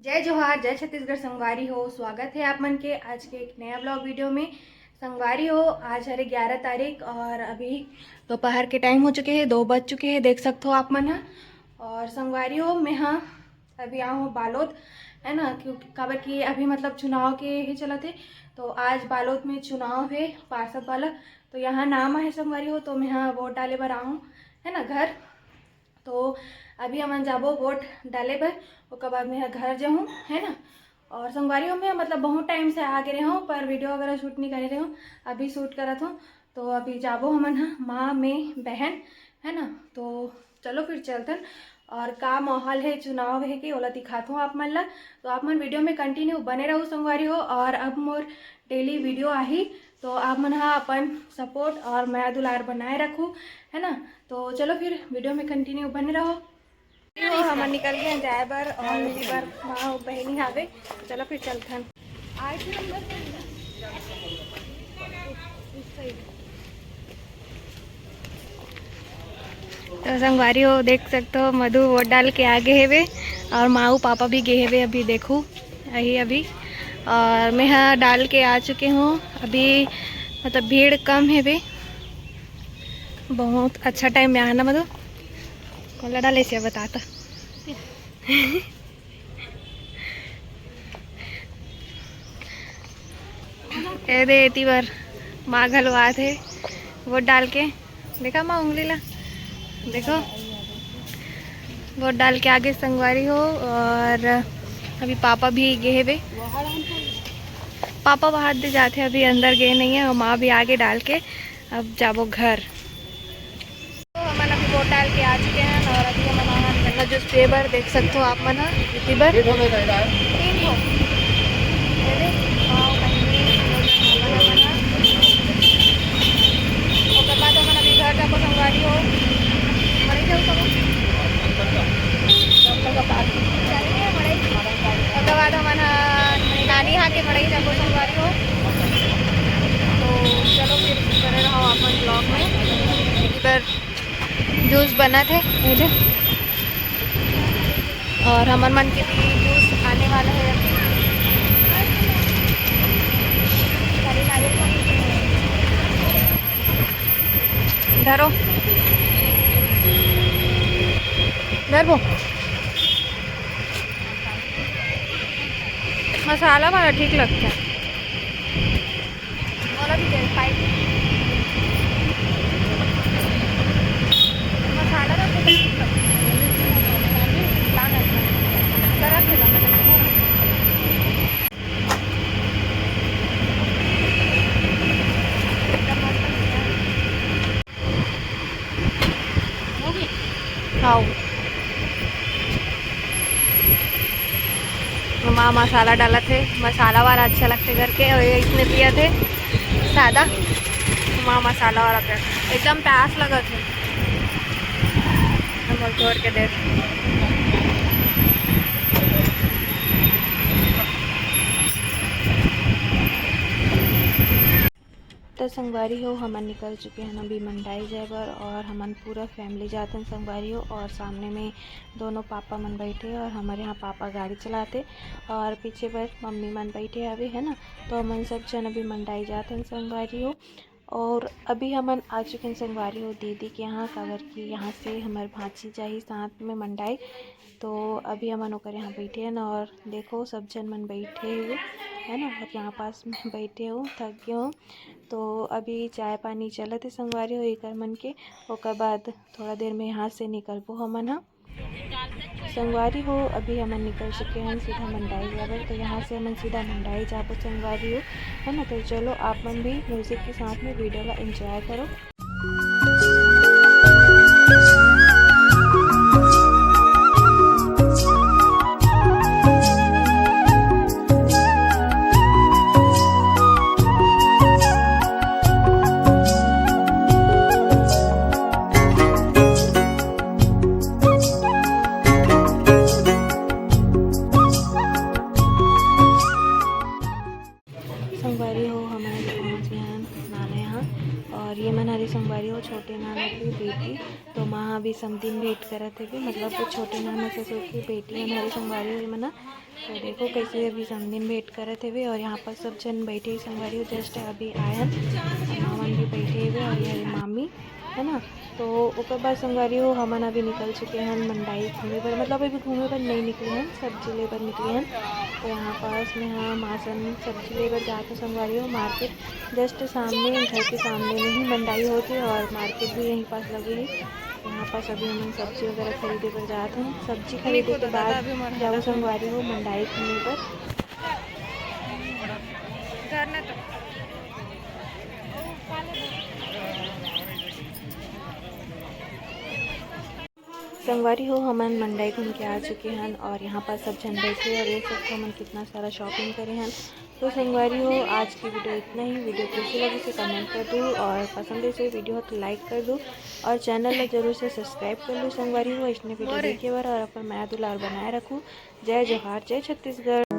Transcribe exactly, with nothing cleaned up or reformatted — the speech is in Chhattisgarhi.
जय जोहार, जय छत्तीसगढ़ संगवारी हो। स्वागत है आप मन के आज के एक नया ब्लॉग वीडियो में। संगवारी हो, आज हरे ग्यारह तारीख और अभी दोपहर के टाइम हो चुके हैं, दो बज चुके हैं, देख सकते हो आप मन ह। और संगवारी हो, मैं हाँ अभी आऊँ हूँ बालोद, है ना, क्योंकि काबर कि अभी मतलब चुनाव के ही चलत है, तो आज बालोद में चुनाव है पार्षद वाला, तो यहाँ नाम आहे संगवारी हो, तो मैं हाँ वोट डाले बर आऊँ, है ना, घर। तो अभी हमन जाबो वोट डाले बर, ओकर बाद मैं ह घर जाहूँ, है ना। और संगवारी हो, मैं मतलब बहुत टाइम से आ गे रहे हूँ, पर वीडियो वगैरह शूट नहीं करे रहे हूँ, अभी शूट करत हूँ। तो अभी जाबो हमन ह, माँ, मैं, बहन, है ना। तो चलो फिर चलथन। और का माहौल है, चुनाव है कि ओला दिखात हूँ आप मन ला। तो आप मन वीडियो में कंटिन्यू बने रहू संगवारी हो। और अब मोर डेली वीडियो आही, तो आप मन हा अपन सपोर्ट और मया दुलार बनाए रखू, है ना। तो चलो फिर वीडियो में कंटिन्यू बने रहो। तो हमन निकल गए जाए बर और मेरी बर माँ बहनी हावे। चलो फिर चलथन। तो संगवारी हो, देख सकते हो, मधु वोट डाल के आ गे हेवे और माऊ पापा भी गे हेवे। अभी देखू, अही अभी। और मैं हा डाल के आ चुके हूँ अभी, मतलब भीड़ कम हेवे। बहुत अच्छा टाइम में आना, मधु। कोन ला डाले से बता तो। ए दे, एती बर माँ घलो आत हे वोट डाल के। देखा माँ उंगली ला, देखो, वोट डाल के आगे संगवारी हो। और अभी पापा भी गे हेवे, पापा बाहर दे जाते, अभी अंदर गए नहीं है। और माँ भी आगे डाल के अब जाबो घर। तो हमन अभी वोट डाल के आ चुके हैं और अभी हमन आए हैं गन्ना जूस पिए बर। देख सकते हो आप मन ह, एती बर। तीन ठो। ये देख, पाव, पनीर, ओकर बाद हमन अभी घर जाबो संगवारी हो। मड़ई जाबो कब? ओकर बाद हमन ह नानी हा के मड़ई जाबो संगवारी हो। तो चलो फिर बने रहो अपन ब्लॉग में। इधर जूस बनत हे, ये दे। और हमर मन के भी जूस आने वाला है अभी। धरो, धरबो। मसाला वाला ठीक लगता है। ओला भी दे, पाइप। मसाला रख दे। लाना है। तो रख दे, लाना है। एकदम मस्त है। हो गई? खाओ। माँ मसाला डालत हे, मसाला वाला अच्छा लगथे करके, और ये इसने पियत हे सादा, माँ मसाला वाला पियत। एकदम प्यास लगत हे, हम घोर के देख। तो संगवारी हो, हमन निकल चुके हन अभी मंडाई जाए बर, और हमन पूरा फैमिली जात हन संगवारी हो। और सामने में दोनों पापा मन बैठे हे और हमर यहाँ पापा गाड़ी चलाथे और पीछे बर मम्मी मन बैठे हवे, है ना। तो हमन सब झन अभी मंडाई जात हन संगवारी हो। और अभी हमन आ चुके हन संगवारी हो दीदी के यहाँ, काबर कि यहाँ से हमर भांची जाही साथ में मंडाई। तो अभी हमन ओकर यहाँ बैठे हन और देखो सब झन मन बैठे हे, है ना, और यहाँ पास में बैठे हो, थक गए हो। तो अभी चाय पानी चलत हे संगवारी हो एकर मन के, ओकर बाद थोड़ा देर में यहाँ से निकलबो हमन ह। संगवारी हो, अभी हमन निकल चुके हन सीधा मंडाई जाए बर, तो यहाँ से हमन सीधा मंडाई जाबो संगवारी हो, है ना। तो चलो आप मन भी म्यूजिक के साथ में वीडियो ला एंजॉय करो। संगवारी हो, हमन पहुँच गए हन नाना यहाँ, और ये मन हरे अभी समधिन भेंट करत हेबे, मतलब वो छोटे नाना ससुर की बेटी हमारी संगवारी हो मना। तो देखो कैसे अभी समधिन भेंट करत हेबे और यहाँ पर सब झन बैठे संगवारी हो, जस्ट अभी आए हन, मामन भी बैठे हेबे और ये मामी है ना। तो ओकर बाद संगवारी हो हमन अभी निकल चुके हन मंडाई घूमे बर, मतलब अभी घूमे बर नहीं निकले हन, सब्जी ले बर निकले हन। तो यहाँ पास में हम आसन सब्जी ले बर जात हो संगवारी हो, मार्केट जस्ट सामने, घर के सामने में ही मंडाई होथे और मार्केट भी यहीं पास लगे हे। यहाँ पास अभी हमन सब्जी वगैरह खरीदे बर जात हन। सब्जी खरीदे के बाद जाओ संगवारी हो मंडाई घूमे बर। संगवारी हो हमन मंडाई घूम के आ चुके हन और यहाँ पर सब झन बैठे और ये सब हमन कितना सारा शॉपिंग करे हन। तो संगवारी हो आज की वीडियो इतना ही। वीडियो कैसी लगी से कमेंट कर दो और पसंद है से वीडियो हो तो लाइक कर दो और चैनल ला जरूर से सब्सक्राइब कर लो संगवारी हो। इसने वीडियो देखे बर और अपन मया दुलार बनाए रखो। जय जोहार, जय छत्तीसगढ़।